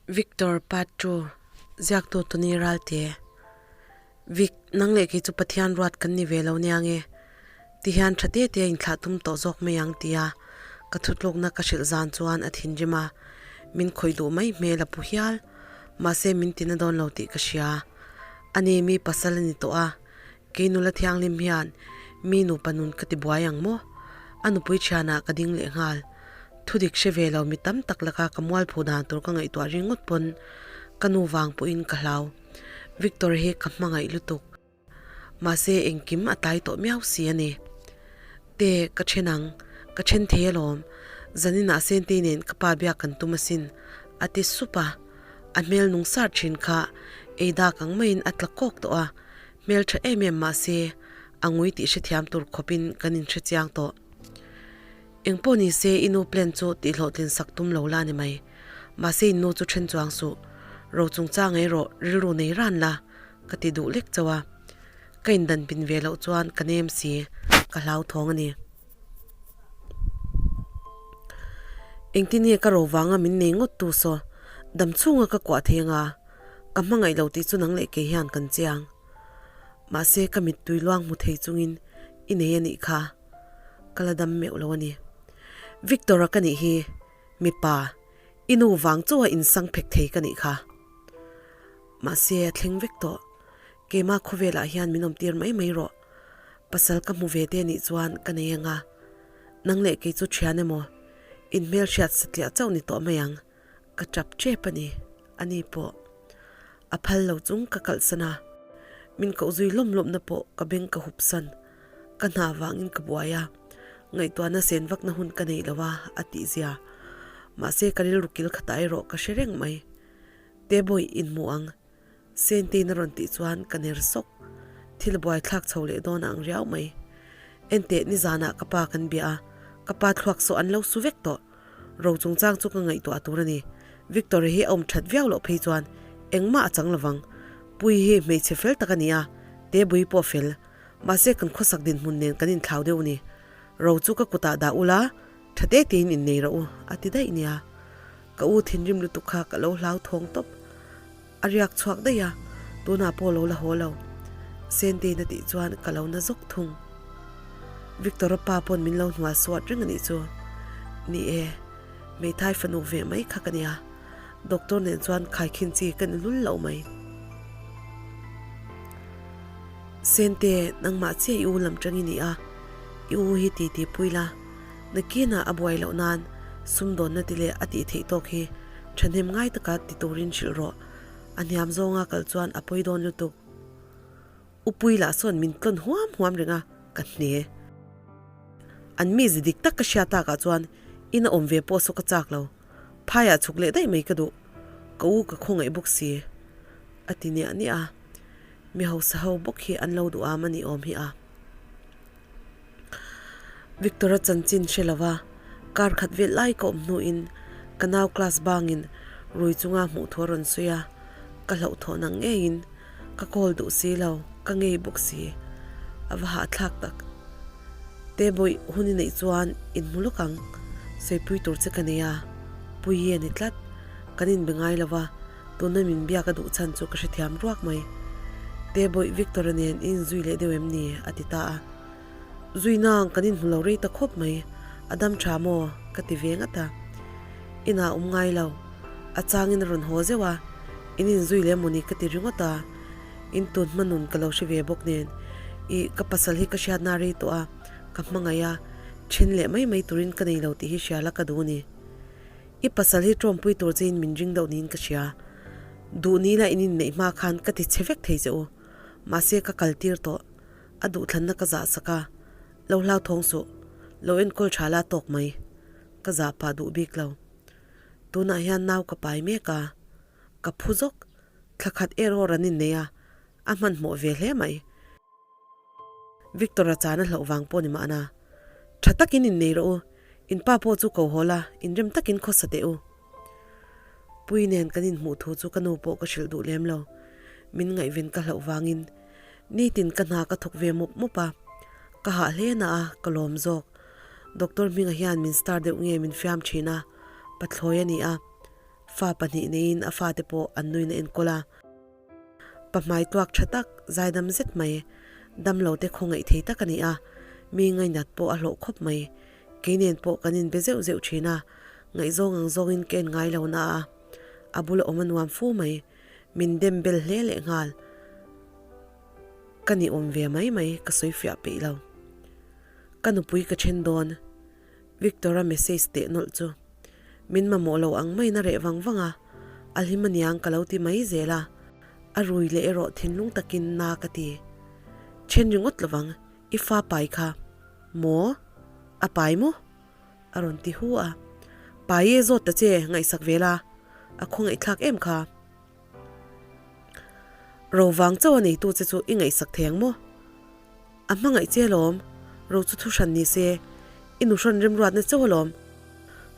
Victor Patru, Ziaktu Tuni Ralte, Vic, nang leh kei chu Pathian ruat kan ni ve lo nia nge? Ti hian tha te te a inthlah tum tawh zawk mai ang tia ka thutlukna ka hrilh zan chuan a thinrim a, min khawih duh mai hmel a pu hial. Mahse min tina dawn lo tih ka hria. Ani mi pasal a ni tawh a, kei nula thianghlim hian mi nupa nun ka ti buai ang maw? A nupui thianah ka ding leh nghal. Thudik hre ve lo mi tam tak laka ka mualphu dan tur ka ngaihtuah ringawt pawn ka nu vang pawhin ka hlau. Victor hi ka hmangaih lutuk. Mahse engkim a tlai tawh miau si a ni. Te, ka then ang, ka then thei alawm. Zaninah Sentei nen ka pa biak kan tum asin, a ti sup a. A hmel nung sar thin kha ei dak ang maiin a tla kawk tawh a, hmel tha em em mahse a ngui tih hrethiam tur khawpin kan inhrechiang tawh. Engpawh ni se i nu plan chu tihhlawhtlin sak tum lo la ni mai. Mahse in nu chu then chuang suh. Ro chungchang erawh rilru nei ran la ka ti duh lek chauh a. Ka indan pin ve loh chuan ka nem si, ka hlauthawng a ni. Engtin nge ka ro vanga min nei ngawt tu saw dam chhunga ka kuah thei anga ka hmangaih lo tih chu nang leh kei hian kan chiang. Mahse ka mittui luang hmu thei chungin i nei a nih kha. Ka la dam meuh lo a ni. Victor-a ka nih hi mipa i nu vang chauha insang phek thei ka nih kha. Mahse a thleng vek tawh. Keimah khawvelah hian min awmtir mai mai rawh. Pasal ka hmu ve te nih chuan ka nei anga. Nang leh kei chu thian emaw in hmelhriat satliah chauh ni tawh mai ang. Ka tap tep a ni. Ani pawh a phal lo chung ka kalhsan a. Min koh zui lawm lawmna pawh ka beng ka hup san. Ka hna vangin ka buai a, ngaihtuahna sen vakna hun ka nei lo a, a tihzia. Mahse ka rilru kil khatah erawh ka hre reng mai. Tebawih inhmu ang. Sentei'n a rawn tih chuan ka ner sawk. Thil buaithlak chho leh dawn a ang riau mai. Enteh nizanah ka pa kan bia a, ka pa thluak saw an lo su vek tawh. Ro chungchang chu ka ngaihtuah tur a ni. Victor hi a awm that viau loh phei chuan engmah a chang lovang. Puii hi hmeichhe fel tak a ni a, Tebui pawh fel. Mahse kan khawsak dinhmun nen kan inthlau deuh a ni. Ro chu ka kutah dah ula, tha te tein innei rawh u, a ti daih nia. Ka u thinrim lutuk kha ka lo hlau thawng tawp. A riak chhuak daih a, tunah pawh lo la haw lo. Sentei'n a tih chuan ka lo na zawk thung. Victor-a pa pawn min lo hnual suat reng a nih chu. Ni e, hmeithai fanu ve mai kha ka nia. Doctor nen chuan khaikhin chi ka ni lul lo mai. Sente, nangmah chiah i u lam tang i ni a, i u hi titi pui la. Nakinah a buai loh nan sumdawnna ti leh a tih theih tawk hi thahnem ngai taka ti turin hrilh rawh. A hniam zawnga kal chuan a pawi dawn lutuk. Upui lah sawn min tlawn huam huam reng a, ka hne. An mi zi dik tak ka hria takah chuan ina awm ve pawh saw ka chak lo. Phaiah chhuk leh daih mai ka duh. Ka u ka khawngaih bawk si. A ti niah niah a. Mi hausa ho bawk hi an lo duh am a nih awm hi a. Victor-a chanchin hre lova kar khat vel lai ka awm hnuin ka nau class bangin rui chunga hmuh thu a rawn sawi a, ka hlauhthawh nang ngeiin ka call duh si lo, ka ngei bawk si. A va hahthlak tak. Tebawih hun i neih chuan inhmu lawk ang, sawipui tur che ka nei a, Puii a ni tlat. Kan inbe ngai lova, tuna min biak a duh chhan chu ka hrethiam ruak mai. Tebawih Victor-a nen i inzui leh deuh em ni? a ti ta a. Zui nang kan inhmu lo rei ta khawp mai, a dam tha maw? ka ti ve ngat a. Inah awm ngai lo, a changin a rawn haw zeuh a, in inzui leh mawni ka ti ringawt a. In tun hma nun ka lo hre ve bawk nen, ih ka pasal hi ka hriatna rei tawh a, ka hmangaih a, then leh mai mai turin ka nei lo tih hi hria la ka duh a ni. I pasal hi tawmpui tur chein min ring deuh niin ka hria. Duh ni la in inneih hma khan ka ti chhe vek thei che u. Mahse ka kal tir tawh, a duhthlanna ka zah sak a, lo hlauthawng suh, lo enkawl tha la tawk mai. Ka zah pah duh bik lo. Tunah hian nau ka pai mek a, ka phu zawk. Thla khat erawh an innei a, a hmanhmawh ve hle mai. Victor-a chan a hlauh vang pawh ni mahna. Tha takin innei rawh u, in pa pawh chu ko haw la, inrem takin khawsa teh u. Pui nen kan inhmuh thu chu ka nu pawh ka hrilh duh lem lo. Min ngaihven ka hlauh vangin nitin ka hna ka thawk ve mawp mawp a, ka hah hle na a, ka lawm zawk. Doctor hminga hian min star deuh nge min fiam thin a, pathlawi a ni a. Fa pahnih neiin a fate pawh an nuin a enkawl a. Pa hmai tuak tha tak, zaidam zet mai, damlo te khawngaih thei tak a ni a, mi ngainat pawh a hlawh khawp mai. Kei nen pawh kan inbe zeuh zeuh thin a, ngaihzawng ang zawngin ka en ngai lo na a, a bula awm a nuam fu mai, min dem bel hle leh nghal. Ka ni awm ve mai mai, ka sawi fiah peih lo. Ka nupui ka then dawn. Victor-a message teh nawlh chu min mamawh lo ang maiin a reh vang vang a, a hlim aniang ka lo ti mai zel a, a rui leh erawh thinlung takin na ka ti. Then ringawt lovang, i fa pai kha. Maw? A pai maw? A rawn ti hu a. Pai e zawt ta che, ngaihsak ve la, a khawngaihthlak em kha. Ro vang chauh a neitu che chu i ngaihsak thei ang maw? A hmangaih che alawm, ro chu thu hran ni se, i nu hrawn remruatna chauh alawm.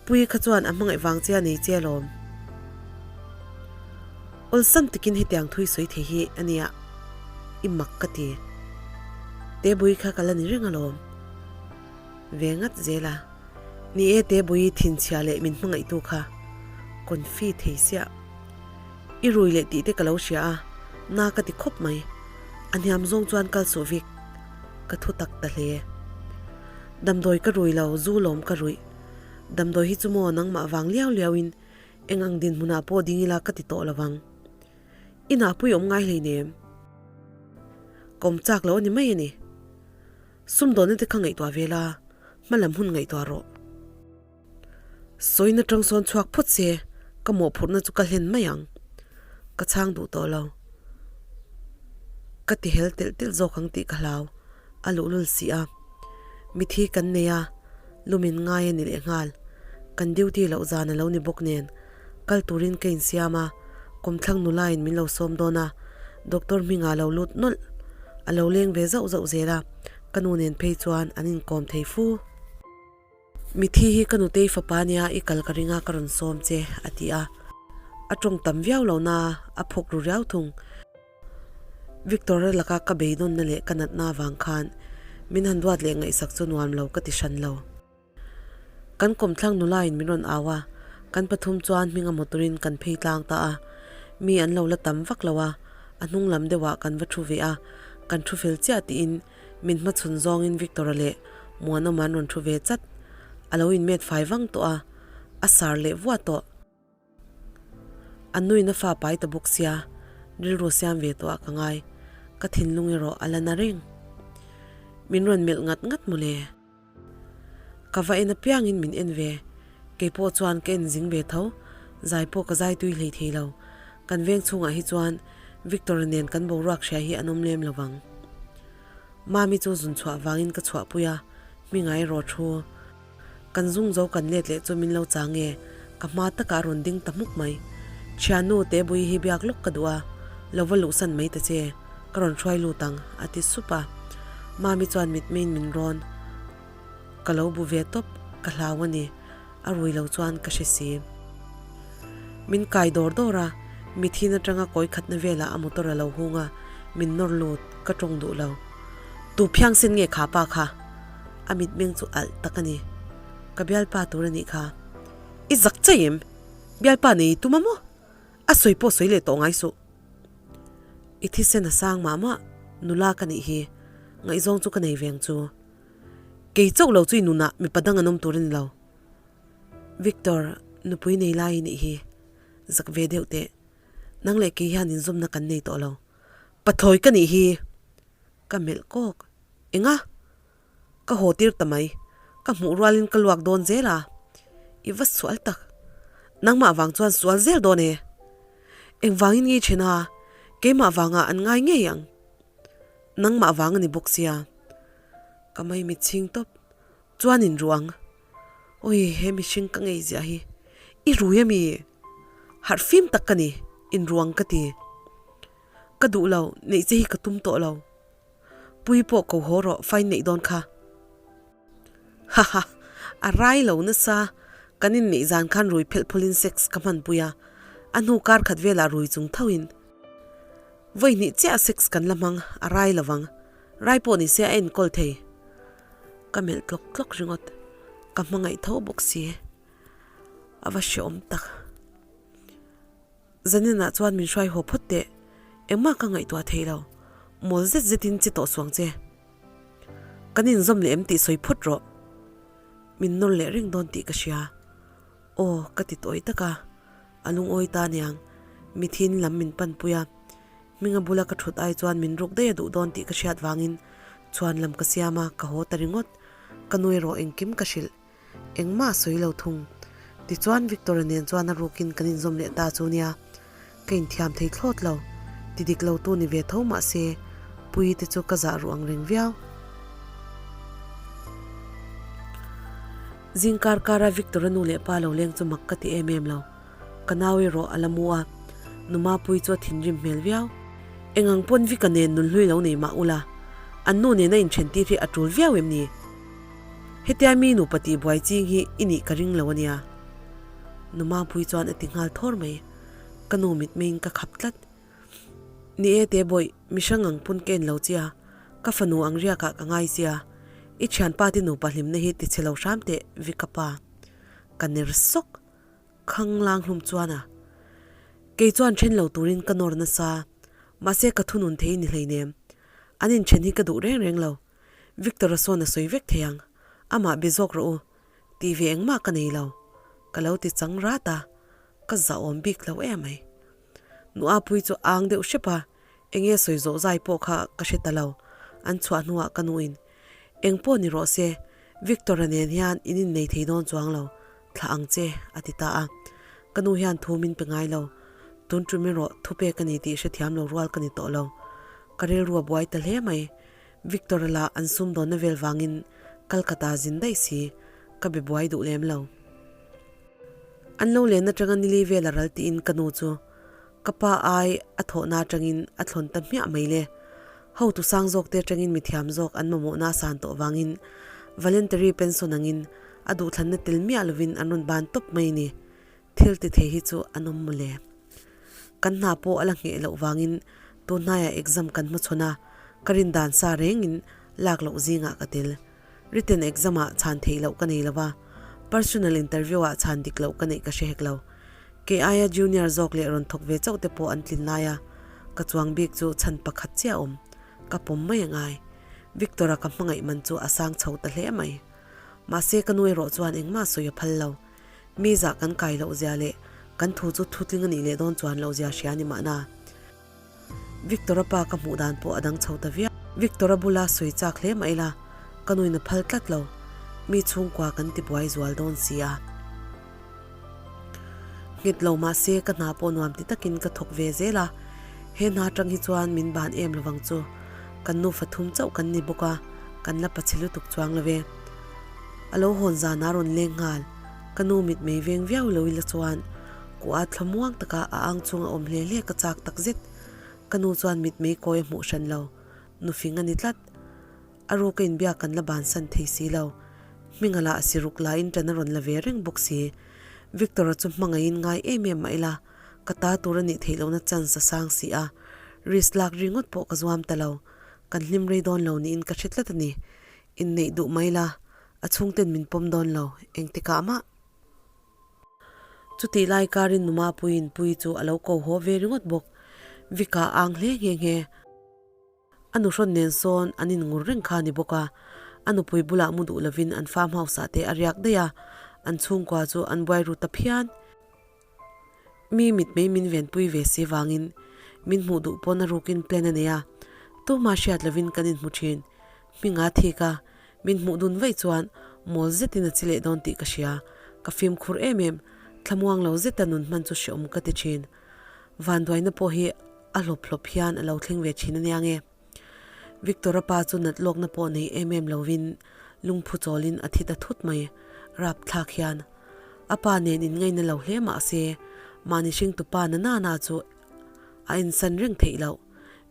Puii kha chuan a hmangaih vang che a nei che alawm. Awlsam takin hetiang thui sawi thei hi a nia, i mak ka ti. Tebui kha ka la ni reng alawm. Ve ngat zel a, ni e Tebui thinchhia leh min hmangaihtu kha confi thei siah. I rui leh tih te ka lo hria a, na ka ti khawp mai. A hniam zawng chuan kal suh vik. Ka thu tak ta hle. Damdawi ka rui lo, zu lawm ka ruih. Damdawi hi chu maw nangmah vang liau liau in eng ang dinhmunah pawh ding ila ka ti tawh lo vang. I nahpui awm ngai hleinem. Ka awm chak lo a ni mai a ni. Sumdawnna te kha ngaihtuah ve la, hmalam hun ngaihtuah rawh. Sawina tang sawn chhuak phawt se, ka mawhphurhna chu ka hlen mai ang. Ka chhang duh tawh lo. Ka ti hel telh telh zawk ang tih ka hlau, a luhlul si a. Mithi kan nei a, lumin ngai a ni leh nghal. Kan duty loh zan a lo ni bawk nen, kal turin ka insiam a, kawmthlang nulain min lo sawm dawn a, doctor hmingah a lo lut nawlh. A lo leng ve zauh zauh zel a, ka nu nen phei chuan an inkawm thei fu. Mithi hi ka nutei fapa nia i kal ka ring a ka rawn sawm che a ti a, a tawng tam viau lo na a phawk ru riau thung. Victor-a laka ka beidawnna leh ka natna avang khan min han duat leh ngaihsak chu nuam lo ka ti hran lo. Kan kawmthlang nulain min rawn au a, kan pathum chuan hminga motor-in kan phei tlang ta a, mi an lo la tam vak lo a, a hnung lam deuhah kan va thu ve a, kan thu fel chiah tiin Min hmachhawn zawngin Victor-a leh Muanawma an rawn thu ve chat. A lo inmet fai vang tawh a, a sar leh vuah tawh. A nuin a fa pai ta bawk sia, rilru siam ve tawh ah ka ngai. Ka thinlung erawh a la na reng. Min rawn melh ngat ngat mawle. Ka va en apiangin min en ve. Kei pawh chuan ka en zing ve tho. Zai pawh ka zai tui hlei thei lo. Kan veng chhungah hi chuan Victor-a nen kan boruak hria hi an awm lem lo vang. Mami chu zun chhuah vangin ka chhuahpui a, hminga erawh thu. Kan zung zo kan let leh chu min lo chang e, ka hma takah a rawn ding ta hmuk mai. Thiannu Tebui hi biak lawk ka duh a, lo va luhsan mai ta che, ka rawn hruai lut ang, a ti sup a. Mami chuan mitmeiin min rawn. Ka lo bu ve tawp, ka hlau a ni, a rui lo chuan ka hre si. Min kai dawr dawr a, mithin atanga kawi khatna velah a motor a lo hung a, min nawr lut, ka tawng duh lo. Tu phiangsen nge kha pa kha? A mitmeng chu alh tak a ni. Ka bialpa tur a nih kha. I zak chai em? Bialpa nei i tum a maw? A sawi pawh sawi leh tawh ngai suh. I thisen a sang mah mah, nula ka nih hi, ngaihzawng chu ka nei ve ang chu. Kei chauh lo chu i nunah mipa dang an awm tur a ni lo. Victor, nupui nei lai i nih hi, zak ve deuh teh. Nang leh kei hian inzawmna kan nei tawh lo. Pathlawi ka nih hi! Ka melh kawk. Enga? Ka haw tir ta mai. Ka hmuh rualin ka luak dawn zel a. I va sual tak. Nangmah vang chuan sual zel dawn e. Engvangin nge i then a? Keimah vangah an ngai ngei ang. Nangmah vang a ni bawk sia. Ka mai mit chhing tawp. Chuan in ruang. Awi he mihring ka ngei ziah hi. I rui ami? Harh fim tak ka ni. In ruang ka ti. Ka duh lo, neih che hi ka tum tawh lo. Pui pawh ko haw rawh, fine neih dawn kha. Haha, a rai lo nasa. Kan inneih zan khan rui phelh phulin sex ka hmanpui a. A hnu kar khat velah rui chung thoin. Vawi hnih chiah sex kan la hmang, a rai lo vang. Rai pawh ni se a enkawl thei. Ka melh tlawk tlawk ringawt. Ka hmangaih tho bawk si. A va hreawm tak. Zaninah chuan min hruai haw phawt teh, engmah ka ngaihtuah thei lo, mawl zet zetin che tawh suang che. Kan inzawm leh em tih sawi phawt rawh. Min nawr leh reng dawn tih ka hria. Aw, ka ti tawi tak a, a lungawi ta aniang, mithin lam min panpui a, hminga bula ka thut ai chuan min ruk daih a duh dawn tih ka hriat vangin chhuan lam ka siam a, ka haw ta ringawt. Ka nu erawh engkim ka hrilh. Engmah a sawi lo thung. Tichuan Victor-a nen chuan a rukin kan inzawm leh ta chu nia. Ka inthiam thei thlawt lo. Ti dik lo tu ni ve tho mah se, Puii te chu ka zah ruh ang reng viau. Zing kar kara Victor-a nu leh pa lo leng chu mak ka ti em em lo. Ka nau erawh a la mu a, Numa Puii chu a thinrim hmel viau. Eng ang pawn Vika nen nunhlui lo nei mah ula, an nu nena inthen tir hi a tul viau em ni? Hetia mi nupa tih buai ching hi i nih ka ring lo a nia. Numa Puii chuan a ti nghal thawr mai. Ka nu mitmeiin ka khap tlat. Ni e te bawih, mi hrang ang pawn ka en lo chia, ka fanu ang riakah ka ngai chia. I thianpa te nupa hlimna hi ti chhe lo hram teh Vika pa. Ka ner sawk. Khang lang hlum chuan a. Kei chuan then lo turin ka nawr nasa, mahse ka thunun thei ni hleinem. An inthen hi ka duh reng reng lo. Victor-a sawn a sawi vek thei ang, amah be zawk rawh u, tih ve engmah ka nei lo. Ka lo ti chang rat a, ka zahawm bik lo em mai. Nuapui chu a ang deuh hrep a, enge sawi zawh zai pawh kha ka hre ta lo. An chhuah hnuah ka nuin, Eng pawh ni rawh se, Victor-a nen hian in innei thei dawn chuang lo, thlah ang che, a ti ta a. Ka nu hian thu min pe ngai lo. Tun tum erawh thu pek a ni tih hrethiam lo rual ka ni tawh lo. Ka rilru a buai ta hle mai. Victor-a lah an sumdawnna vel vangin Calcutta zin daih si, ka be buai duh lem lo. An lo len atanga nili vel a ral tiin ka nu chu ka pa ai a thawhna atangin a thlawn ta hmiah mai le. Hotu sang zawk te atangin mithiam zawk an mamawhna a san tawh vangin Voluntary pension angin a duhthlanna tel miah lovin an rawn ban tawp mai ni. Thil ti thei hi chu an awm mawle. Kan hna pawh a la ngheh loh vangin tun hnaiah exam kan hmachhawn a, ka rin dan sa rengin lak loh zingah ka tel. Written exam ah chhan theih loh ka nei lo va, personal interview ah chhan dik loh ka neih ka hre hek lo. Kei aia junior zawk leh rawn thawk ve chauh te pawh an tlin lai a, ka chuang bik chu chhan pakhat chiah a awm, ka pawm mai a ngai. Victor-a ka hmangaih man chu a sang chho ta hle mai. Mahse ka nu erawh chuan engmah sawi a phal lo. Mi zah kan kai loh zia leh kan thu chu thutling a nih leh dawn chuan loh zia hria ni mahna. Victor-a pa ka hmuh dan pawh a dang chho ta viau. Victor-a bula sawi chak hle mah ila, ka nuin a phal tlat lo. Mi chhungkua kan ti buai zual dawn si a. Nghet lo mah se ka hna pawh nuam ti takin ka thawk ve zel a, he hna atang hi chuan min ban em lovang chu. Kan nufa thum chauh kan ni bawk a, kan la pachhe lutuk chuang lo ve. A lo hawn zanah a rawn leng nghal. Ka nu mit mei veng viau lo ila chuan kuah thlamuang taka a ang chunga awm hle hle ka chak tak zet. Ka nu chuan mit mei kawi a hmuh hran lo. Nufing a ni tlat. A ruka inbiak kan la bansan thei si lo. Hminga lah siruk laiin ṭan a rawn la ve reng bawk si. Victor-a chu hmangaihin ngai em em mah ila, ka ta tur a nih theih lohna chance a sang si a. Risk lak ringawt pawh ka zuam ta lo. Kan hlim rei dawn lo niin ka hre tlat a ni. Inneih duh mai la, a chhungten min pawm dawn lo, engtikah mah. Chutih lai karin Numa puiin Puii chu a lo ko haw ve ringawt bawk. Vika a ang hle nghe nghe. A nuhrawn nen sawn an inngur reng kha a ni bawk a, a nupui bulah mu duh lovin an farm house ah te a riak daih a, an chhungkua chu an buai ru ta phian. Mi mitmei min venpui ve si vangin min hmuh duh pawn a rukin plan a nei a, tumah hriat lovin kan inhmu thin. Hminga thik a, min hmuh dun vaih chuan mawl zetin a chi leh dawn tih ka hria. Ka fimkhur em em, thlamuang lo zeta nun hman chu hreawm ka ti thin. Vanduaina pawh hi a hlawp hlawp hian a lo thleng ve thin ania nge. Victor-a pa chu nat lawkna pawh nei em em lovin lungphu chawlin a thi ta thut mai, rapthlak hian. A pa nen inngaina lo hle mah se, mahni hringtu pa na na na chu a insan reng theih loh.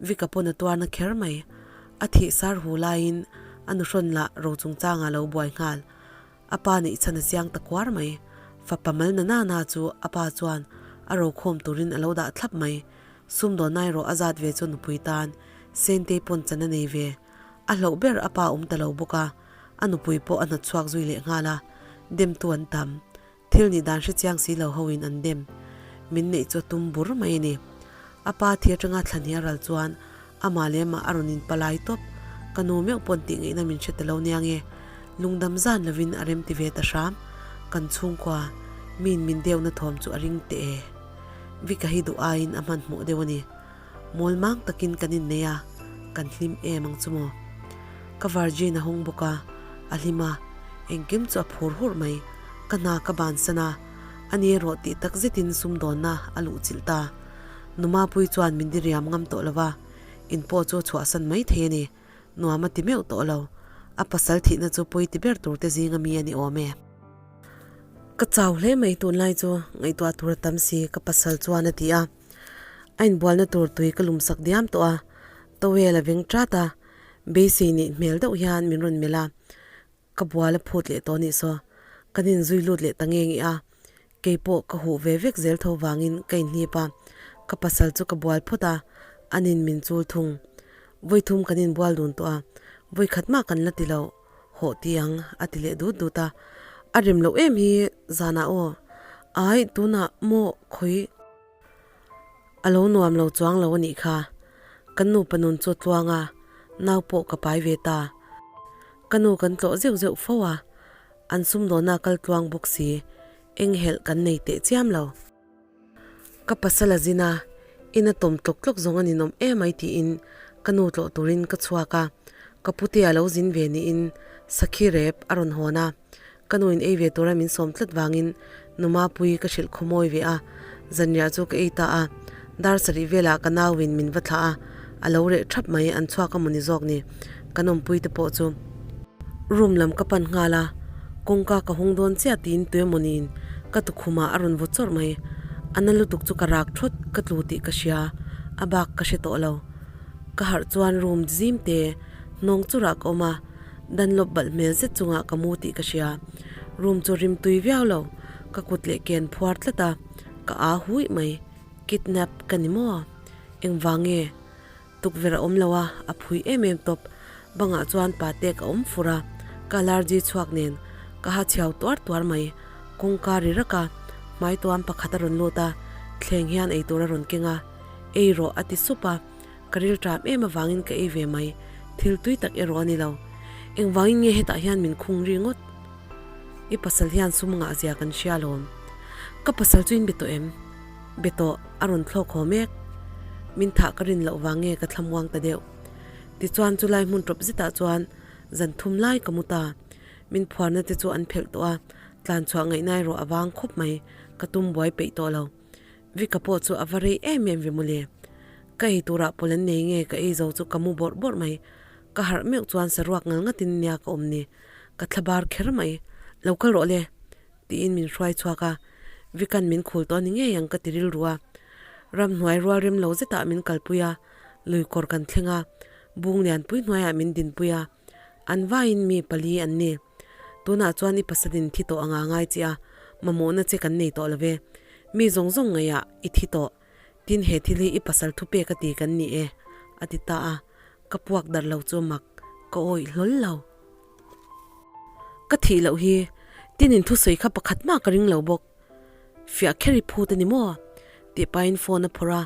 Vic-a pawn a tuarna kher mai. A thih sar hu laiin a nuhrawn lah ro chungchangah lo buai nghal. A pa neih chhan a chiang ta kuar mai. Fapa mal na na na chu a pa chuan a rokhawm turin a lo dah thlap mai. Sumdawnna erawh a zat ve chu nupui tan Sentei pawn chan a nei ve. A hlauh ber a pa awm ta lo bawk a, a nupui pawh a hnawt chhuak zui leh nghal a, demtu an tam. Thil nih dan hre chiang si lo hoin an dem. Min neih chu a tum bur mai a ni. A pa thi atanga thlahnial ral chuan amah leh amah a rawn inpalai tawp. Ka nu meuh pawn tih ngaihna min hre ta lo nia nge. Lungdam zan lovin a rem ti ve ta hram. Kan chhungkua, miin min deuhna thawm chu a ring teh e. Vika hi duh aiin a hmanhmawh deuh a ni. Mawl mang takin kan innei a, kan hlim em ang chu maw? Ka virgin a hawng bawk a, a hlim a, engkim chu a phur hurh mai. Ka hna ka bansan a, ani erawh tih tak zetin sumdawnna a luhchilh ta. Numapui chuan min diriam ngam tawh lo va, in pawh chu a chhuahsan mai thei a ni. Nuam a ti meuh tawh lo. A pasal thihna chu pawi ti ber tur te zinga mi a ni awm e. Ka chau hle mai tunlai chu ngaihtuah tur a tam si, ka pasal chuan a ti a. A inbualna tur tui ka lumsak diam tawh a, towel a veng ṭat a, beisei neih hmel deuh hian min rawn melh a, ka bual a phut leh tawh nih saw, kan inzui lut leh ta nge nge a, keipawh ka huh ve vek zel tho vangin ka inhnip a, ka pasal chu ka bual phawt a, anin min chul thung. Vawithum kan inbual dun tawh a, vawikhat mah kan la ti lo, hawh ti ang a ti leh dut dut a, a rem loh em hi zanah aw, ai tunah maw khawi. A lo nuam lo chuang lo a nih kha. Kan nupa nun chu tluang a, nau pawh ka pai ve ta. Ka nu kan tlawh zeuh zeuh fo a, an sumdawna kal tluang bawk si, eng helh kan nei teh chiam lo. Ka pasal a zin a, in a tawm tlawk tlawk zawng a ninawm emai tiin ka nu tlawh turin ka chhuak a, ka pute a lo zin ve niin sakhi rep a rawn hawn a. Ka nu in ei ve tura min sawm tlat vangin Numapui ka hrilh khawmawi ve a, zanriah chu ka ei ta a, dar sarih velah ka nauin min va thlah a, a lo reh thap mai, an chhuak a mawni zawk ni, kan awmpui te pawh chu. Room lam ka pan nghal a, kawngka ka hung dawn chiah tiin tuemawniin ka tukhumah a rawn vaw chawrh mai, a na lutuk chu ka rak thawt, ka tlu tih ka hria, a bak ka hre tawh lo. Ka harh chuan room zim te hnawng churah ka awm a, Dunlop balh hmel zet chungah ka mu tih ka hria. Room chu rim tui viau lo. Ka kut leh ken phuar tlat a, ka aa huih mai. Kidnap ka ni maw? Engvang nge? Tukverh a awm lo a, a phui em em tawp. Bangah chuan patek a awm fur a, ka allergy chhuak nen ka ha chhiau tuar tuar mai. Kawngka ri rak a, hmai tuam pakhat a rawn lut a, thleng hian eitur a rawn keng a. Ei rawh a ti sup a. Ka rilṭam em avangin ka ei ve mai, thil tui tak erawh a ni lo. Engvangin nge hetah hian min khung ri ngawt? I pasal hian sum ngah zia kan hria alawm. Ka pasal chu in be tawh em? Be tawh, a rawn thlawk haw mek. Min thah ka rin loh vang nge ka thlamuang ta deuh. Tichuan chulai hmun ṭawp zetah chuan zan thum lai ka mu ta. Min phuarna te chu an phelh tawh a, tlan chhuah ngaihna erawh a vang khawp mai, ka tum buai peih tawh lo. Vika pawh chu a va rei em em ve mawle. Ka ei turah pawl an nei nge ka ei zo chu ka mu bawrh bawrh mai. Ka harh meuh chuan saruak ngal ngatin nia ka awm ni. Ka thla bar kher mai. Lo kal rawh le. Tiin min hruai chhuak a. Vika'n min khul tawh a ni ngei ang ka ti rilru a. Ramhnuai rual rem lo zetah min kalpui a, luikawr kan thleng a, bung lianpui hnuaiah min dinpui a. An vaiin mi pali an ni. Tunah chuan i pasalin thi tawh anga ngai che a, mamawhna che kan nei tawh lo ve. Mi zawng zawng ngaihah i thi tawh. Tin he thil hi i pasal thu pek a ti kan ni e, a ti ta a. Ka puak darh lo chu mak ka awih hlawl lo. Ka thih loh hi tin in thusawi kha pakhat mah ka ring lo bawk. Fiah kher i phut a ni maw? Tih pahin phone a phawrh a,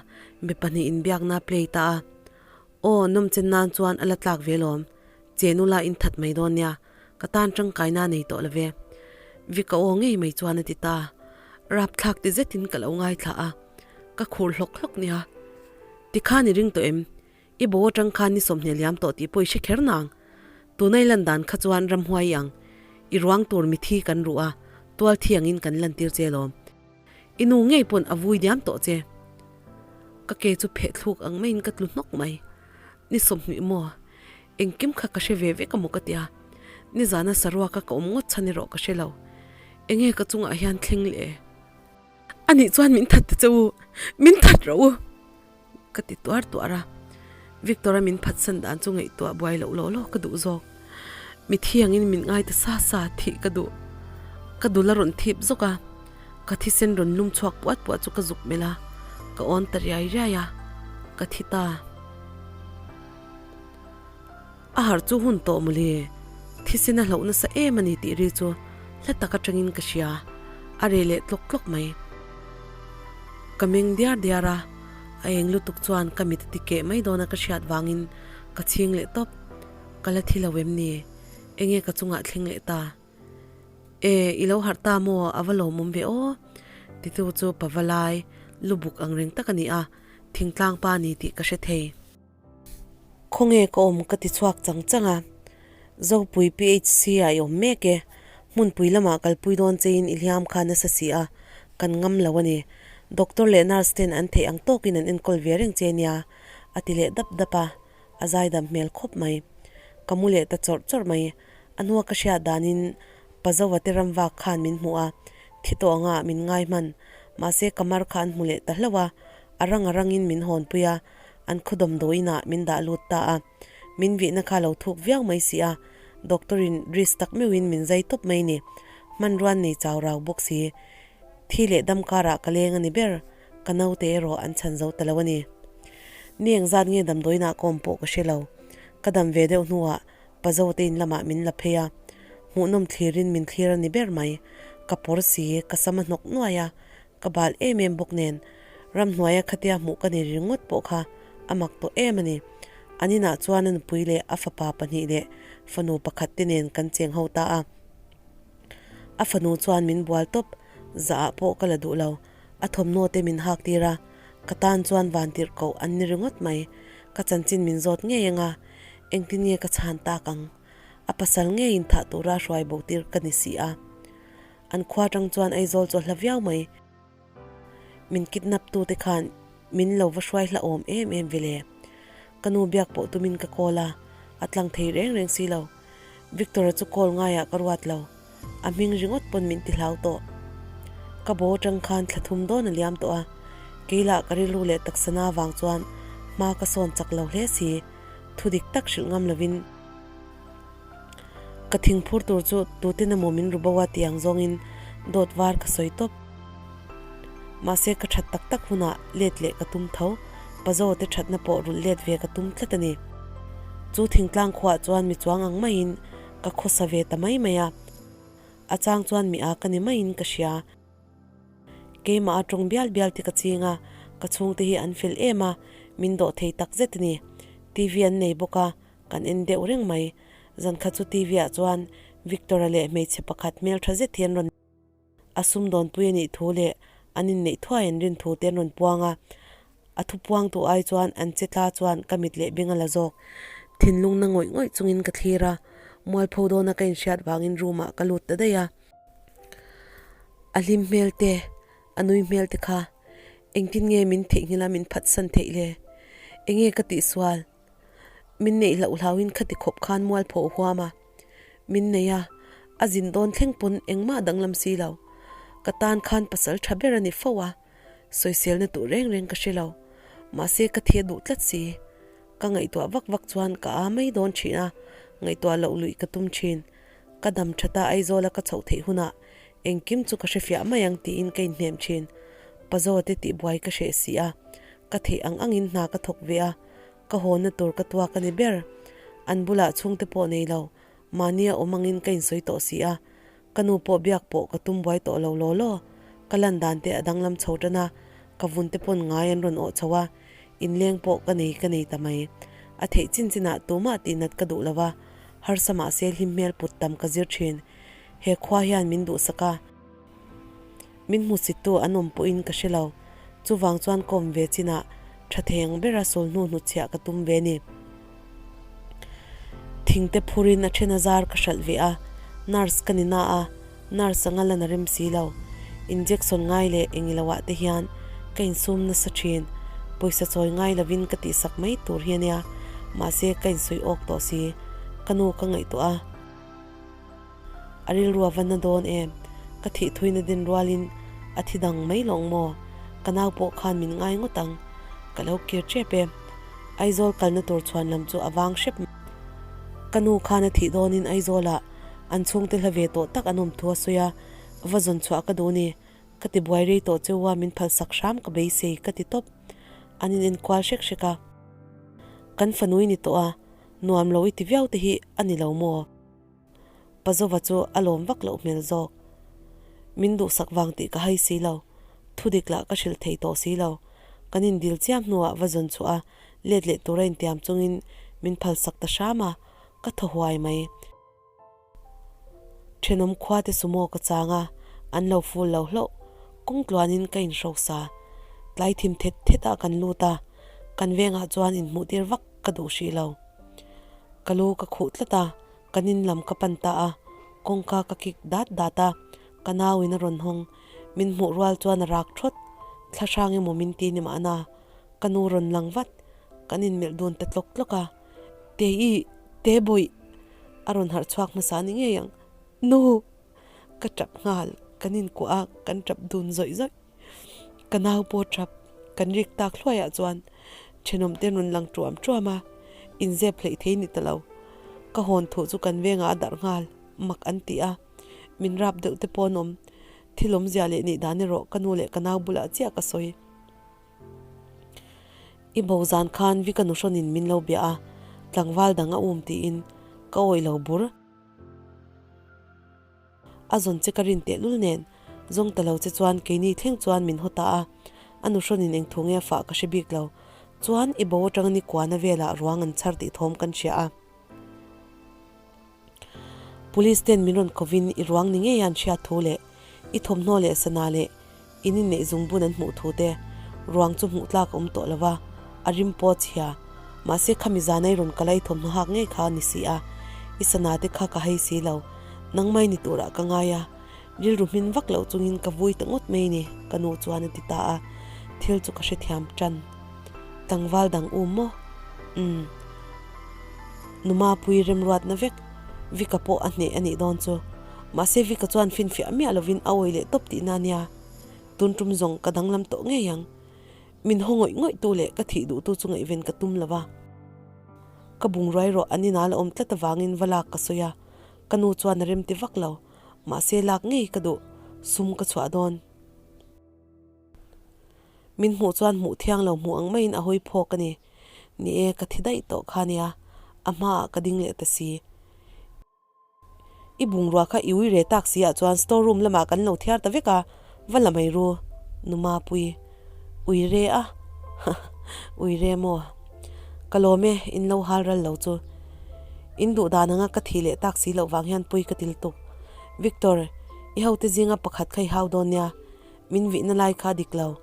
mi pahnih inbiakna a play ta a. Aw, nawmchen nan chuan a la tlak ve lawm. Che nula in that mai dawn nia, ka tan tangkaina nei tawh lo ve. Vika aw ngei mai chuan a ti ta. Rapthlak ti zetin ka lo ngaithla a, ka khur hlawk hlawk nia. Tikhan i ring tawh em? I bo atang khan ni 20 liam tawh tih pawh i hre kher nang. Tuna i lan dan kha chuan ramhuai i ang. I ruang tur mithi kan ruh a, tual thiangin kan lantir che lawm. I nu ngei pawn a vui diam tawh che. Ka ke chu pheh thluk ang maiin ka tlu hnawk mai. Ni 20 maw? Engkim kha ka hre ve vek a maw ka tia. Nizana saruaka ka awm ngawt chhan erawh ka hre lo. Enge ka chungah hian thleng leh? Anih chuan min that ta che u, min that rawh u! Ka ti tuar tuar a, Victor-a min phatsan dan chu ngaihtuah buai loh law law ka duh zawk. Mi thiangin min ngai ta sa sa thih ka duh. Ka dul a rawn thip zawk a, ka thisen rawn lum chhuak puat puat chu ka zuk melh a, ka awn ta riai riai a, ka thi ta. A harh chu hun tawh mawle, thisen a hlauh nasa em a ni tih ri chu hla tak atangin ka hria, a reh leh tlawk tlawk mai. Ka meng diar diar a, a eng lutuk chuan ka mit a ti keh mai dawn a ka hriat vangin ka chhing leh tawp. Ka la thi lo em ni? Enge ka chungah thleng leh ta? E, i lo harh ta maw? A va lawmawm ve aw. Titu chu Pavalai lubuk ang reng tak a ni a, thingtlang pa ni tih ka hre thei. Khawnge ka awm ka ti chhuak chang chang a, Zopui PHC ah i awm mek e, hmunpui lamah kalpui dawn chein i hliam kha nasa si a, kan ngam lo a ni. Doctor leh nurse ten an theih ang tawkin an enkawl ve reng che nia, a ti leh dap dap a, a zaidam hmel khawp mai. Ka mu leh ta chawrh chawrh mai, a hnua ka hriat danin Pazova te ram vak khan min hmu a, thi tawh anga min ngai hman, mahse ka mar kha an hmu leh ta hlauh a, a rang a rangin min hawnpui a, An khaw dawmdawiin ah min dah lut ta a, min vihna kha lo thuk viau mai si a, doctor in risk tak meuhin min zai tawp mai ni. Hmanruan nei chau rau bawk si. Thi leh dam karah ka leng a ni ber, ka naute erawh an chhan zo ta lo a ni. Ni engzat nge damdawiin ah ka awm pawh ka hre lo. Ka dam ve deuh hnuah Pazo te in lamah min la phei a, hmuhnawm thlirin min thlir a ni ber mai. Ka pawr si, ka sam a hnawk nuai a, Ka bal em em bawk nen, ramhnuaia khatia hmuh ka ni ringawt pawh kha a mak tawh em a ni. An inah chuan a nupui leh a fapa pahnih leh fanu pakhat te nen kan cheng ho ta a. A fanu chuan min bual tawp, zah ah pawh ka la duh lo. A thawmhnaw te min hak tir a, ka tan chuan vantirh koh an ni ringawt mai. Ka chanchin min zawt ngei anga, engtin nge ka chhan tak ang? A pasal ngeiin thah tura hruai bo tir ka ni si a. An khua tang chuan Aizawl chu a hla viau mai. Min kidnap tu te khan min lo va hruai hla awm em em ve le. Ka nu biak pawh tumin ka call a, a tlang thei reng reng si lo. Victor-a chu call ngaiah ka ruat lo. A hming ringawt pawn min ti hlau tawh. Ka bo atang khan thla thum dawn a liam tawh a, kei lah ka rilru leh taksana vang chuan hma ka sawn chak lo hle si. Thu dik tak hrilh ngam lovin. Ka thingphur tur chu tuten emaw min ru bo a tih ang zawngin dawt var ka sawi tawp. Mahse ka that tak tak hunah let leh ka tum tho, Pazo te thatna pawh rulh let ve ka tum tlat a ni. Chu thingtlang khuaah chuan mi chuang ang maiin ka khawsa ve ta mai mai a, a chang chuan mi a ka ni maiin ka hria. Keimah a tawng bial bial te ka ching a, ka chhungte hi an fel em a, min dawh thei tak zet a ni. TV an nei bawk a, Kan en deuh reng mai. Zan khat chu TV ah chuan Victor-a leh hmeichhe pakhat hmeltha zet hi an rawn a sumdawnpui a nih thu leh an inneih thuai an rin thu te an rawn puang a. A thu puangtu ai chuan an che tla chuan ka mit leh beng a la zawk. Thinlung na ngawih ngawih chungin ka thlir a, mualpho dawna ka inhriat vangin room ah ka lut ta daih a. A hlim hmel te, a nui hmel te kha engtin nge min theihnghilh a min phatsan theih le? Enge ka tihsual? Min neih hlauh hlauhin khati khawp khan mualpho huam a, min nei a, a zin dawn thleng pawn engmah danglam si lo. Ka tan khan pasal tha ber a ni fo a, sawiselna tur reng reng ka hre lo. Mahse ka thi a duh tlat si. Ka ngaihtuah vak vak chuan ka a mai dawn thin a, ngaihtuah loh luih ka tum thin. Ka dam that a Aizawla ka chhoh theih hunah engkim chu ka hrefiah mai ang tiin ka inhnem thin. Pazaw te tihbuai ka hreh si a, ka theih ang angin hna ka thawk ve a, Ka hawnna tur ka tuak a ni ber. An bulah chhungte pawh nei lo, mahnia awm angin ka insawi tawh si a. Ka nu pawh biak pawh ka tum buai tawh lo law law. Ka lan dan te a danglam chho tan a, ka vun te pawn ngai an rawn awh chho a, inleng pawh ka nei ka nei ta mai. A theih chin chinah tumah tihnat ka duh lo va, harsa mahse hlim hmel put tam ka zir thin. He khua hian min duhsak a. Min hmusittu an awm pawhin ka hre lo. Chuvang chuan ka awm ve chinah tha theng bera sul hnu hnutchhiah ka tum ve ni. Thingte phurin a then a zar ka hralh ve a, nurse ka ni na a, nurse anga lan a rem si lo. Injection ngai leh engilo ah te hian ka insum nasa thin. Pawisa chawi ngai lovin ka tihsak mai tur hi a nia, mahse ka insawi awk tawh si. Ka nu ka ngaihtuah a. A rilru a va na dawn em? Ka thih thuina din rualin a thi dang mai lawng maw? Ka nau pawh khan min ngai ngawt ang. Ka lo kir tep e. Aizawl kalna tur chhuan lam chu a vang hrep mai. Ka nu khan a thih dawnin Aizawlah an chhungte hla ve tawh tak an awm thu a sawi a, va zawn chhuah ka duh ni. Ka ti buai rei tawh cheu a, min phalsak hram ka beisei ka ti tawp. An in enkual hrek hrek a. Kan fanui ni tawh a, nuam lo i ti viau te hi a ni lo maw? Pazova chu a lawm vak loh hmel zawk. Min duhsak vang tih ka hai si lo. Thudik lah ka hrilh thei tawh si lo. Kan indil chiam hnuah va zawn chhuah a, let leh tura intiam chungin min phalsak ta hram a, ka thaw huai mai. Thenawm khua te sumo ka chang a, an lo ful lo hlauh. Kawng tluanin ka inhrosa. Tlai thim thet thet ah kan lut a, kan vengah chuan inhmuhtir vak ka duh hrih lo. Ka lu ka khuh tlat a, kan in lam ka pan ta a, kawngka ka kik dat dat a, ka nauin a rawn hawng. Min hmuh rual chuan a rak thawt. Thla hrang emaw min ti ni mahna, ka nu rawn lang vat. Kan inmelh dun ta tlawk tlawk a, Te-i, te bawih! A rawn harh chhuak hmasa ni ngei ang. Nu! Ka tap nghal, kan inkuah a, kan tap dun zawih zawih. Ka nau pawh tap, kan rik tak hluaiah chuan thenawm te rawn lang tuam tuam a, inzep hleih thei ni ta lo. Ka hawn thuh chu kan vengah a darh nghal, mak an ti a. Min rap deuh te pawh an awm. Thil awmzia leh nih dan erawh ka nu leh ka nau bulah chiah ka sawi. I bo zan khan Vika nuhrawnin min lo bia a, tlangval dang a um tiin ka awih lo bur. A zawn che ka rin tehlul nen, zawng ta lo che chuan keini thleng chuan min haw ta a, a nuhrawnin eng thu nge a fah ka hre bik lo. Chuan i bo atanga ni kuana velah ruang an chhar tih thawm kan hria a. Police ten min rawn kovin i ruang ni ngei an hriat thu leh i thawmhnaw leh sana leh in inneih zungbun an hmuh thu te ruang chu hmuh tlak a awm tawh lo va, a rim pawh a chhia. Mahse khami zana i rawn kal a i thawmhnaw hak ngei kha a ni si a, i sana te kha ka hei si lo, nangmai ni turah ka ngai a, rilru hmin vak loh chungin ka vui ta ngawt mai ni, ka nu chuan a ti ta a, thil chu ka hrethiam tan. Tlangval dang um maw? Umm. Numa pui remruatna vek Vika pawh a hneh a nih dawn chu. Mahse Vika chuan finfiah miah lovin a awi leh tawp tihna a nia. Tun tum zawng ka danglam tawh ngei ang. Min haw ngawih ngawih tu leh ka thih duhtu chu ngaihven ka tum lo va. Ka bungruai rawh an inah la awm tlat avangin va lak ka sawi a. Ka nu chuan a remti vak lo. Mahse lak ngei ka duh. Sum ka chhuah dawn. Min hmuh chuan hmuh thiang lo hmuh ang maiin a hawi phawk a ni. Ni e, ka thi daih tawh kha nia, a hmaah ka ding leh ta si. I bungrua kha i ui re tak si ah chuan store room lamah kan lo thiar ta vek a, va la mai ru, nu Mapui. Ui re a? Ui re maw? Ka lawm e, in lo hal ral lo chu. In duh dan anga ka thih leh tak si loh vang hian pui ka til tuk. Victor, i hote zinga pakhat kha i hau dawn nia, Min vihna lai kha dik lo.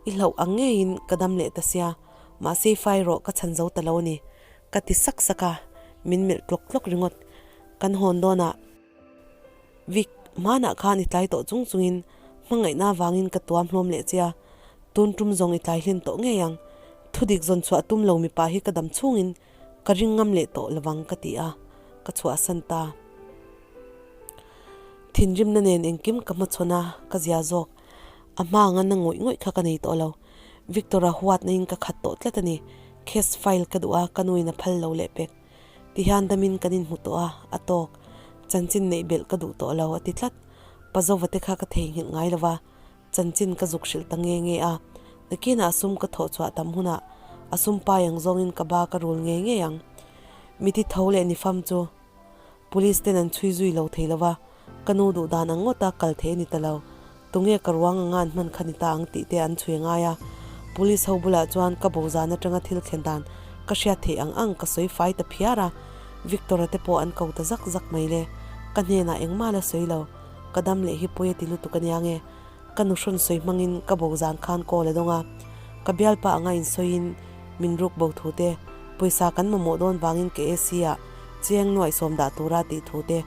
I hlauh ang ngeiin ka dam leh ta sia, mahse i fai rawh ka chhan zo ta lo a ni. Ka ti sak sak a, min melh tlawk tlawk ringawt. Kan hawn dawnah Vic, hmanah khan i tlai tawh chung chungin hmangaihna avangin ka tuam hlawm leh che a, tun tum zawng i tlai hlen tawh ngei ang. Thudik zawn chhuah tum lo mipa hi ka dam chhungin ka ring ngam leh tawh lovang ka ti a, ka chhuahsan ta. Thinrimna nen engkim ka hmachhawn a, ka zia zawk. A hma anga na ngawih ngawih kha ka nei tawh lo. Victor-a huatna in ka khat tawh tlat a ni. Case file ka duh a, ka nuin a phal lo leh pek. Tihian damin kan inhmu tawh a, a tawk. Chanchin neih belh ka duh tawh lo, a ti tlat. Pazova te kha ka theihnghilh ngai lo va, chanchin ka zuk hrilh ta nge nge a. Nakinah a sum ka thawh chhuah tam hunah a sum pai ang zawngin ka ba ka rul ngei ngei ang. Miti tho leh nifam chu. Police ten an chhui zui lo thei lo va, ka nu duh dan ang ngawta kal thei a ni ta lo. Tunge ka ruang anga an hman kha ni ta ang tih te an chhui ngai a. Police ho bulah chuan ka bo zan atanga thil thlen dan ka hriat theih ang ang ka sawi fai ta phiar a. Victor-a te pawh an ko ta zak zak mai le. Ka hnenah engmah la sawi lo. Ka dam leh hi pawi a ti lutuk ania nge. Ka nu hrawn sawi hmangin ka bo zan khan call a dawng a, ka bialpa anga insawiin min ruk bo thu te, pawisa kan mamawh dawn vangin ka AC ah cheng nuaih sawm dah tura tih thu te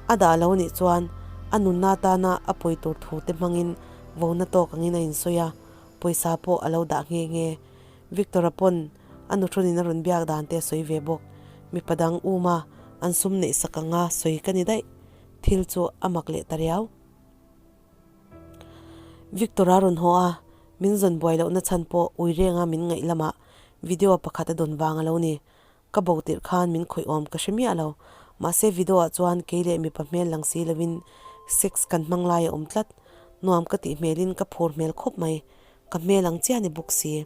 a dah lo anih chuan a nunna atana a pawi tur thu te hmangin vona tawk angin a insawi a, pawisa pawh a lo dah nghe nghe. Victor-a pawn a nu hrawnin a rawn biak dan te a sawi ve bawk. Mipa dang um a, an sum neih sak anga sawi ka ni daih. Thil chu a mak leh ta riau. Victor a rawn haw a, min zawn buai lohna chhan pawh ui renga min ngaih lamah video pakhat a dawn vang a lo ni. Ka bo tirh khan min khawih awm ka hre miah lo. Mahse video ah chuan kei leh mipa hmel lang si loin sex kan hmang lai a awm tlat. Nuam ka tih hmelin ka phur hmel khawp mai. Ka hmel ang chiah ni bawk si.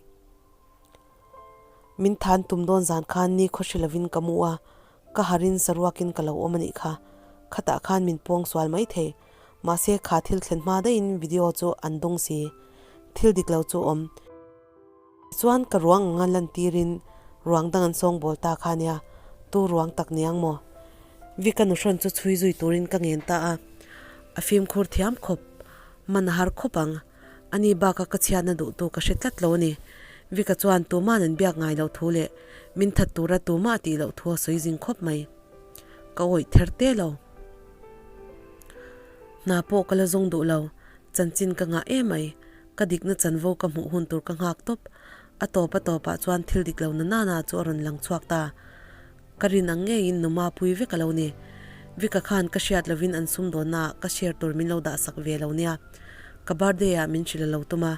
Min than tum dawn zan khan ni khaw hre lovin ka mu a, ka harin saruakin ka lo awm a nih kha. Khatah khan min pawng sual mai thei. Mahse kha thil thlen hma daihin video chu an dawng si. Thil dik lo chu awm. Tichuan ka ruang anga lantirin ruang dang an sawngbawl ta kha nia, tu ruang tak niang maw? Vika nuhrawn chu chhui zui turin ka ngen ta a, a fimkhur thiam khawp, man a har khawp ang. Ani baka ka chhiatna duhtu ka hre tlat lo a ni. Vika chuan tuma'n an biak ngai loh thu leh min that tura tumah a tih loh thu a sawi zing khawp mai. Ka awih ther te lo. Hna pawh ka la zawng duh lo, chanchin ka ngah em mai. Ka dikna chanvo ka hmuh hun tur ka nghak tawp. A tawp a tawpah chuan thil dik lo na nana chu a rawn lang chhuak ta. Ka rin ang ngeiin numa pui vek a lo ni. Vika khan ka hriat lovin an sumdawnnaah ka share tur min lo dahsak ve lo nia. Ka birthday ah min hrilh a lo tum a,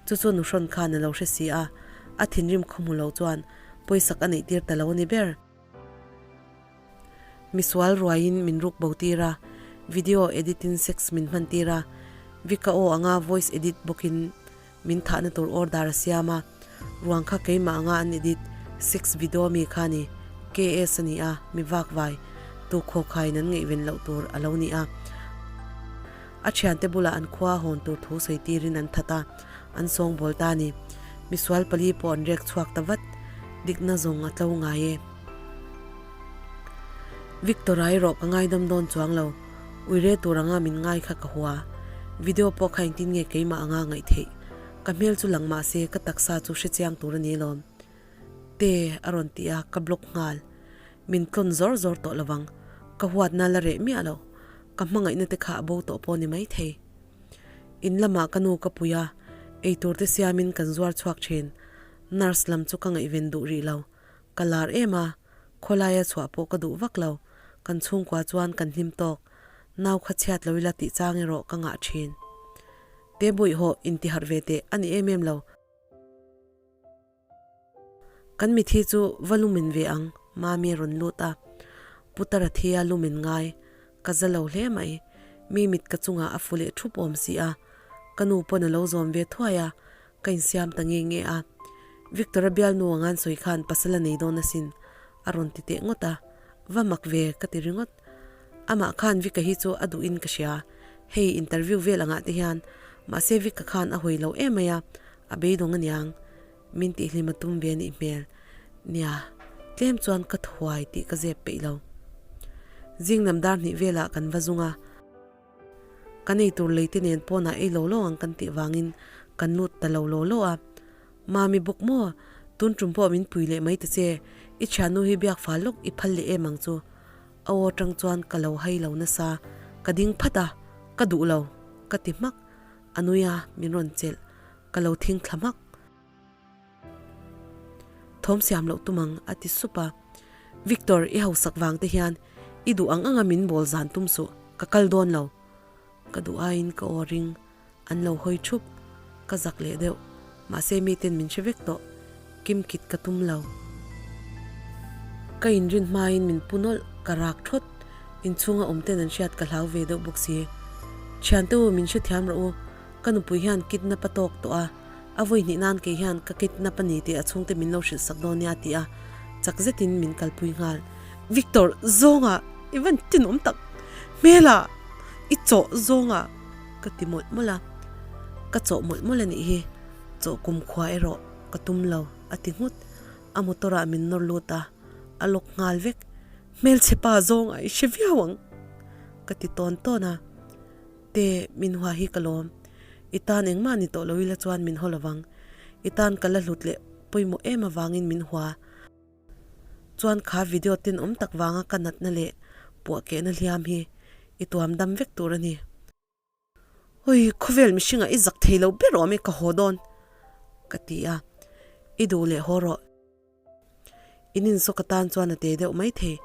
chu chu nuhrawn khan a lo hre si a, a thinrim khaw hmu lo chuan pawisak a neih tir ta lo a ni ber. Misual ruaiin min ruk bo tir a, video edit in sex min hman tir a, Vika aw anga voice edit bawkin min thahna tur order a siam a, ruang kha keimah anga an edit sex video mi kha ni, KS a ni a, mi vakvai, tu khawkhaiin an ngaihven loh tur a lo ni a. A thiante bulah an khua hawn tur thu sawi tirin an that a, an sawngbawl ta a ni. Misual pali pawh an rek chhuak ta vat, dikna zawng a tlo ngai e. Victor-a erawh ka ngaidam dawn chuang lo, uire tur anga min ngai kha ka hua. Video pawh kha engtin nge keimah anga ngaih theih? Ka hmel chu lang mah se ka taksa chu hrechiang tur a ni alawm. Te a rawn ti a, ka block nghal. Min tlawn zawr zawr tawh lovang, ka huatna la reh miah lo. Ka hmangaihna te kha a bo tawh pawh ni maithei. In lamah ka nu ka pui a, eitur te siamin kan zuar chhuak thin. Nurse lam chu ka ngaihven duh rih lo. Ka lar em a, khawlaia chhuah pawh ka duh vak lo. Kan chhungkua chuan kan hlim tawk. Nau kha chhiat lo ila tih chang erawh ka ngah thin. Te bawihhawh intiharh ve teh a ni em em lo. Kan mithi chu va lumin ve ang, Mami a rawn lut a. Putara thi a lumin ngai, ka za lo hle mai. Mi mit ka chungah a fu leh thup awm si a. Ka nu pawn a lo zawm ve thuai a, ka insiam ta nge nge a. Victor-a bialnu angan sawi khan pasal a nei dawn asin, a rawn ti teh ngawt a. Va mak ve, ka ti ringawt. Amah khan Vika hi chu a duhin ka hria, hei interview vel angah te hian, mahse Vika khan a hawi lo em mai a, A beidawng aniang, min tihhlim a tum ve anih hmel. Nia, tlem chuan ka thuai tih ka zep peih lo. Zing lam dar hnih velah kan va zung a, kan eitur lei te nen pawnah ei lo lo ang kan tih vangin kan lut ta lo law law a. Mami bawk maw, tun tum pawh min pui leh mai ta che, i thiannu hi biak fal lawk i phal leh em ang chu. A aw atang chuan ka lo hai lo nasa, ka ding phat a, ka duh lo, ka ti hmak. A nui a, min rawn chelh. Ka lo thing thla hmak. Thawm siam loh tum ang, a ti sup a. Victor, i hausak vang te hian i duh ang anga min bawl zan tum suh, ka kal dawn lo. Ka duh aiin ka aw ring, an lo hawi thup. Ka zak leh deuh, mahse miten min hre vek tawh. Kim kit ka tum lo. Ka inrin hmain min pu nawlh, ka rak thawt. Inchhunga awm ten an hriat ka hlau ve deuh bawk si. Thiante u, min hrethiam rawh u. Ka nupui hian kidnap a tawk tawh a, a vawi hnih nan kei hian ka kidnap a ni tih a chhungte min lo hrilh sak dawn nia ti a, chak zetin min kalpui nghal. Victor, zawnga i van tinawm tak! Hmela, i chawh zawnga ka ti mawlh mawlh a. Ka chawh mawlh mawlh a nih hi, chawh kumkhua erawh ka tum lo, a ti nghut. A motor ah min nawr lut a, a lock nghal vek. Hmelchhe pa zawnga i hre viau ang, ka ti tawn tawn a. Te, min hua hi ka lawm. I tan engmah ni tawh lo ila chuan min haw lovang. I tan ka la hlut leh pawimawh em avangin min hua. Chuan kha video tenawm tak vanga ka natna leh puah kehna hliam hi i tuam dam vek tur a ni. Ui, khawvel mihringah i zak thei lo ber awm e, ka haw dawn, ka ti a. I duh leh haw rawh. In insawk atan chuan a te deuh mai thei.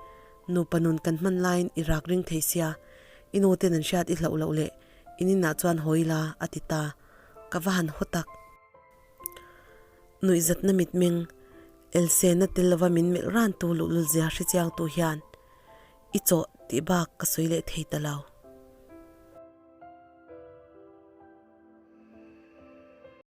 Nupa nun kan hman laiin i rak ring thei sia, i nu ten an hriat i hlauh loh leh in inah chuan haw ila, a ti ta. Ka va han haw tak. Nuihzatna mitmeng, Elsena tel lova min melh ran tu luhlul zia hrechiang tu hian i chawh tih bak ka sawi leh thei ta lo.